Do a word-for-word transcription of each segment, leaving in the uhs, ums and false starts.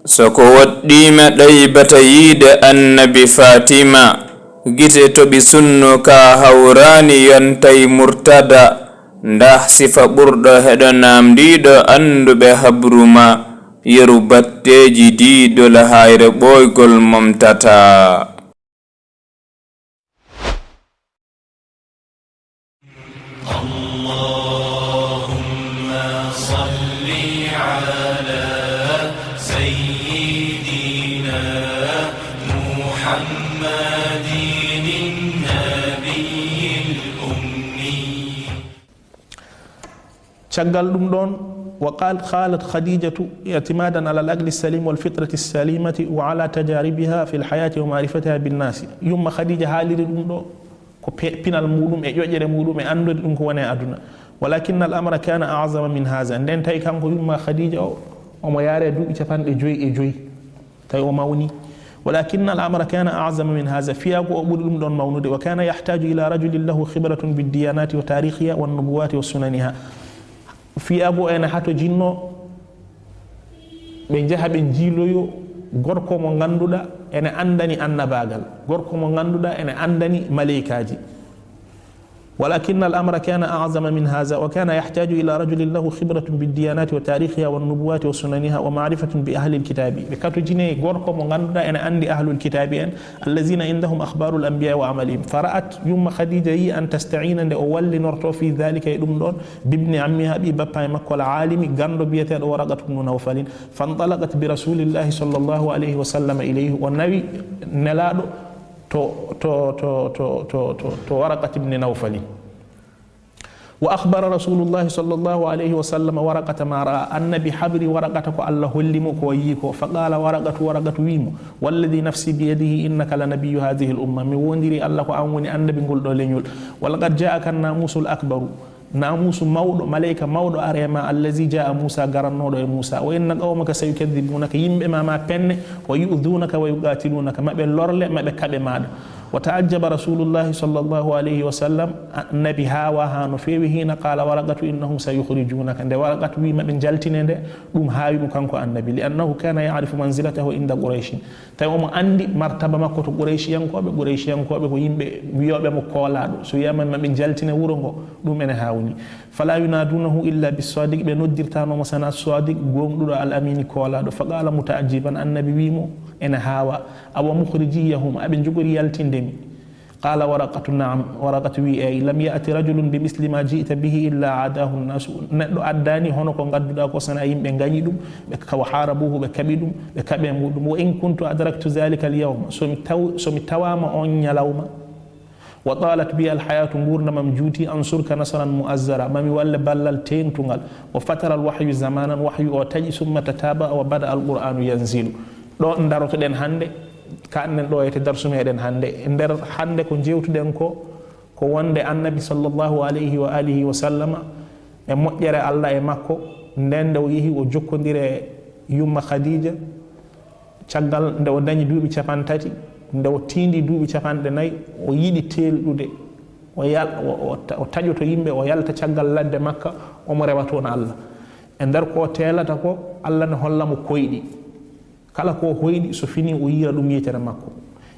So ko woɗɗiima ɗaybata yiide Annabi Faatima, gite toɓi sunnu ka hawraani yontay murtada, ndah sifa ɓurɗo heɗo naamndiiɗo annduɓe habru ma, yeru batteeji diidol hayre ɓooygol momtata. اللهم صل على سيدنا محمد النبي الأمي. Caggal ɗum ɗoon, وقال، قالت خديجة اعتمادا على العقل السليم والفطرة السليمة وعلى تجاربها في الحياة ومعرفتها بالناس. Yumma Khadija haaliri ɗum ɗo ko pe-, pinal muɗum e ƴoƴere muɗum e anndude ɗum ko woni e aduna. ولكن الأمر كان أعظم من هذا. Nden tawi kanko yumma Khadija o, omo yaare duuɓi capanɗe joyi e joyi. Tawi o mawni. ولكن الأمر كان أعظم من هذا. Fiyaango o ɓuri ɗum ɗoon mawnude. وكان يحتاج إلى رجل له خبرة بالديانات وتاريخها والنبوات وسننها. Fiyaango ene hatojinno ɓe njaha ɓe njiiloyo gorko mo ngannduɗaa ene anndani annabaagal, gorko mo ngannduɗaa ene anndani maleykaaji. ولكن الأمر كان أعظم من هذا، وكان يحتاج إلى رجل له خبرة بالديانات وتاريخها والنبوات وسننها ومعرفة بأهل الكتاب. Ɓe katojini gorko mo ngannduɗaa ene anndi ahlul kitaabi en, الذين عندهم أخبار الأنبياء وعملهم. فرأت، yumma Khadija yi, أن تستعين، nde o wallinorto، في ذلك، e ɗum ɗoon، بابن عمها، ɓii bappa e makko, العالم، ganndo biyeteeɗo Waraqatu bnu Nawfalin. فانطلقت برسول الله صلى الله عليه وسلم إليه. O nawi Nelaaɗo to, to, to Waraqat ibn Nawfalin. وأخبر رسول الله صلى الله عليه وسلم ورقة ما رأى. Annabi habri Waraqata ko Allah holli mo ko o yii ko. فقال ورقة، Waraqatu wii mo: والذي نفسي بيده إنك لنبي هذه الأمة. Mi woondirii Allah ko aan woni annabi ngol ɗo leñol. ولقد جاءك الناموس الأكبر. Naamuusu mawɗo, maleyka mawɗo ari e ma, الذي جاء موسى, garannooɗo e Muusaa. وإن قومك سيكذبونك, yimɓe ma ma penne, ويؤذونك ويقاتلونك, ma ɓe lorle, ma ɓe kaɓe maaɗa. وتعجب رسول الله صلى الله عليه وسلم, Annabi haawaa haa no feewi, حين قال ورقة إنهم سيخرجونك, nde Waraqatu wii ma ɓe njaltine nde, ɗum haawi mo kanko Annabi, لأنه كان يعرف منزلته عند قريش. Tawi omo anndi martaba makko to Qurayshiyankooɓe. Qurayshiyankooɓe ko yimɓe wiyooɓe mo koolaaɗo. So wiyaama ma ɓe njaltina wuro ngo, ɗum ene haawni. فلا ينادونه إلا بالصادق, ɓe noddirtaano mo sanaa Sadiq, gooŋɗuɗo, الأمين, koolaaɗo. فقال متعجبا, Annabi wii mo ene haawaa: أو مخرجيهم, aɓe njogori yaltinde mi? قال ورقة نعم, Waraqatu wii eey. لم يأت رجل بمثل ما جئت به إلا عاداه الناس, neɗɗo addaani hono ko ngadduɗaa ko sanaa yimɓe ngañi ɗum, ɓe ka-, وحاربوه, ɓe kaɓi ɗum, ɓe kaɓe muɗum. وإن كنت أدركت ذلك اليوم, so mi taw-, so mi tawaama oon ñalawma, وطالت بي الحياة, nguurndam am juuti, أنصرك نصرا مؤزرا, ma mi walle ballal teeŋtungal. وفتر الوحي زمانا, wahyu o taƴi, ثم تتابع وبدأ القرآن ينزل. Ɗo ndarotoɗen hannde, kaɗnen ɗo e darsu meɗen hannde. E nder hannde ko jewtuɗen ko, ko wonde Annabi sallallahu alayhi wa alihi wa sallama e moƴƴere Allah e makko, nden nde o yehi o jokkondire yumma Khadija, caggal nde o dañi duuɓi capanɗe tati, nde o tiindi duuɓi capanɗe nayi, o yiɗi teelɗude, o yal-, o, o ta-, o taƴoto yimɓe, o yalta caggal ladde Makka, omo rewa toon Allah. E nder ko o teelata ko, Allah ne holla mo koyɗi. Kala ko hoyɗi, so fini, o yiira ɗum yitere makko.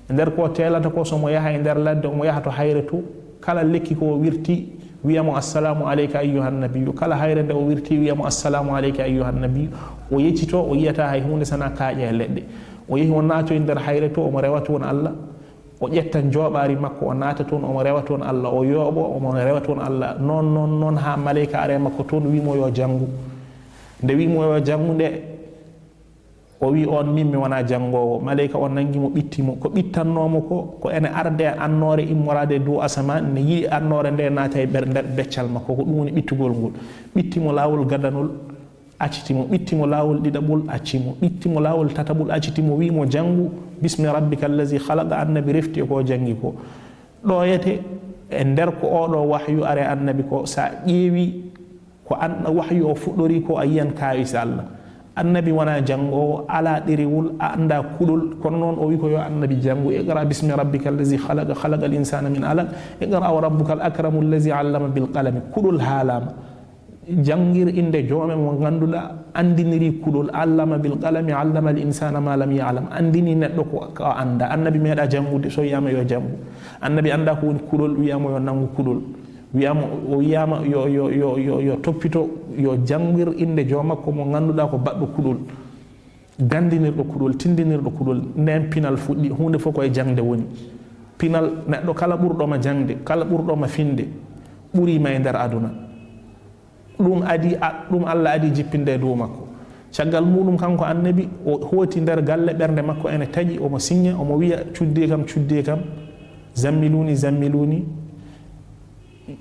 E nder ko teelata ko, so mo yaha e nder ladde, omo yaha to hayre to, kala lekki ko o wirti, wiya mo: "Assalamu alayka ayyuhan nabiyyu." Kala hayre nde o wirti, wiya mo: "Assalamu alayka ayyuhan nabiyyu." O yeccito, o yiyata hay huunde sana kaaƴe e leɗɗe. O yehi, o naatoyi nder hayre to, omo rewa toon Allah. O ƴetta njooɓaari makko, o naata toon, omo rewa toon Allah. O yooɓo, omo rewa toon Allah. Noon, noon, noon, haa maleyka are makko toon, wi mo yo janngu. Nde wi mo yo janngu nde, o wi on, "Min mi wonaa janngoowo." Maleyka on nanngi mo, ɓitti mo. Ko ɓittannoo mo ko, ko ene arde e annoore immoraade e dow asamaan, ne yiɗi annoore nde naata e ɓer-, nder beccal makko. Ko ɗum woni ɓittugol ngol. Ɓitti mo laawol gadanol, acciti mo. Ɓitti mo laawol ɗiɗaɓol, acci mo. Ɓitti mo laawol tataɓol, acciti mo, wi mo, "Janngu, Bismi rabbika allazi khalaqa." Annabi refti e ko o janngi ko. Ɗoyete e nder ko oɗo wahyu are annabi ko, sa ƴeewi ko an-, wahyu o fuɗɗori ko, a yiyan kaawisa Allah. Annabi wona janngoowo, alaa ɗerewol, a anndaa kuɗol, kono noon o wi ko yo annabi janngu, "Iqra bismi rabbika allazi khalaqa, khalaqal insana min alaq, iqra wa rabbuka al akramu allazi allama bil qalami." Kuɗol haalaama. Janngir innde joome mo ngannduɗaa anndiniri kulol, allama bil qalami, allama al insana ma lam ya'lam, anndini neɗɗo ko, ko o annda. Annabi meeɗa janngude, so wiyaama yo janngu. Annabi annda ko woni kulol, wiyaama yo nanngu kulol. Wiyaama, o wiyaama yo, yo, yo, yo, yo toppito, yo janngir innde joom makko mo ngannduɗaa ko baɗɗo kulol. Ganndinirɗo kuɗol, tinndinirɗo kuɗol, ndeen pinal fuɗɗi, huunde fof ko e jaŋde woni. Pinal, neɗɗo kala ɓurɗo ma jaŋde, kala ɓurɗo ma finde, ɓurii ma e nder aduna. Ɗum adi, a-, ɗum Allah adi jippinde e dow makko. Caggal muɗum kanko annabi, o hooti nder galle, ɓernde makko ene taƴi, omo siñña, omo wiya, "Cuddee kam, cuddee kam, zammiluni, zammiluni."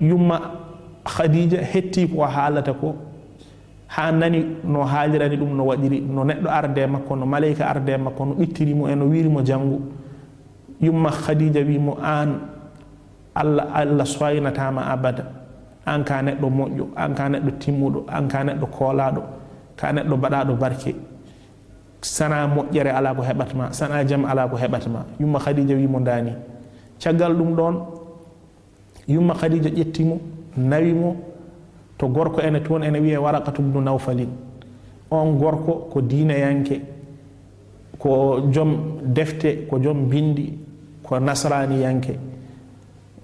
Yumma Khadija hetti ko o haalata ko, haa nani no haalirani ɗum, no waɗiri, no neɗɗo arde e makko, no maleyka arde e makko, no ɓittiri mo e no wiiri mo janngu. Yumma Khadija wi mo, "Aan, Allah, Allah soynata ma abada. Aan ka neɗɗo moƴƴo, aan ka neɗɗo timmuɗo, aan ka neɗɗo koolaaɗo, ka neɗɗo baɗaaɗo barke. Sana moƴƴere alaa ko heɓat ma, sana jam alaa ko heɓat ma." Yumma Khadija wi mo, "Ndaani." Caggal ɗum ɗoon, Yumma Khadija ƴetti mo, nawi mo to gorko ene toon, ene wiyee Waraqatu bnu Nawfalin. Oon gorko ko diineyanke, ko joom defte, ko joom binndi, ko nasraaniyanke.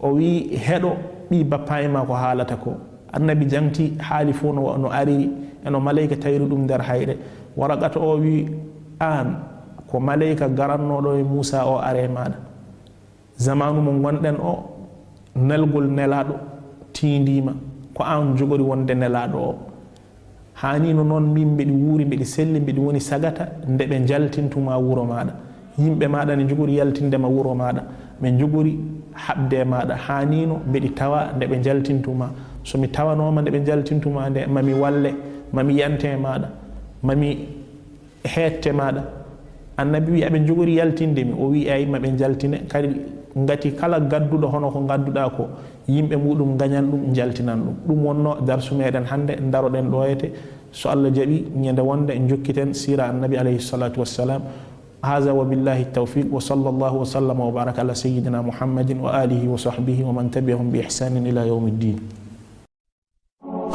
O wii, "Heɗo ɓii bappaay ma ko haalata ko." Annabi jaŋti haali fof no, no ariri, e no maleyka tawiri ɗum nder hayre. Waraqata o wii, "Aan, ko maleyka garannooɗo e Muusa o are maaɗa." Zamaanu mo ngonɗen o, nelgol nelaaɗo tiindiima, ko aan jogori wonde nelaaɗo o. Haaniino noon min mbeɗi wuuri, mbeɗi selli, mbeɗi woni sagata nde ɓe njaltintuma wuro maaɗa. Yimɓe maaɗa ne njogori yaltinde ma wuro maaɗa, ɓe njogori haɓde e maaɗa. Haaniino mbeɗi tawa nde ɓe njaltintuma. So mi tawanooma nde ɓe njaltintuma nde, ma mi walle, ma mi yante e maaɗa, ma mi heette maaɗa. Annabi wi, "Aɓe njogori yaltinde mi?" O wi, "Eey, ma ɓe njaltine." Kadi ngati kala gadduɗo hono ko ngadduɗaa ko, yimɓe muɗum ngañan ɗum, njaltinan ɗum. Ɗum wonno darsu meɗen hannde, ndaroɗen ɗo ete. So Allah jaɓi, ñande wonde njokkiten siira Annabi alayhi salatu wassalam. Haza wa billahi tawfiq, wa sallallahu wa sallama wa baraka ala sayyidina Muhammadin wa alihi wa sahbihi wa man tabi'ahum bi ihsanin ila yawmi ddin.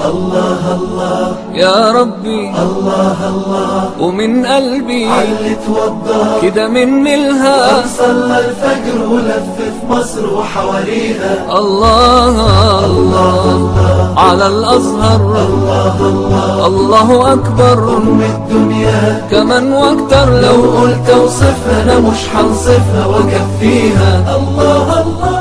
الله الله يا ربي الله الله ومن قلبي علت وضح كده من ملها صلى الفجر ولف في مصر وحواليها الله الله الله على الأزهر الله الله الله أكبر أم الدنيا كمان واكتر لو قلت اوصفها انا مش هنصفها واكفيها الله الله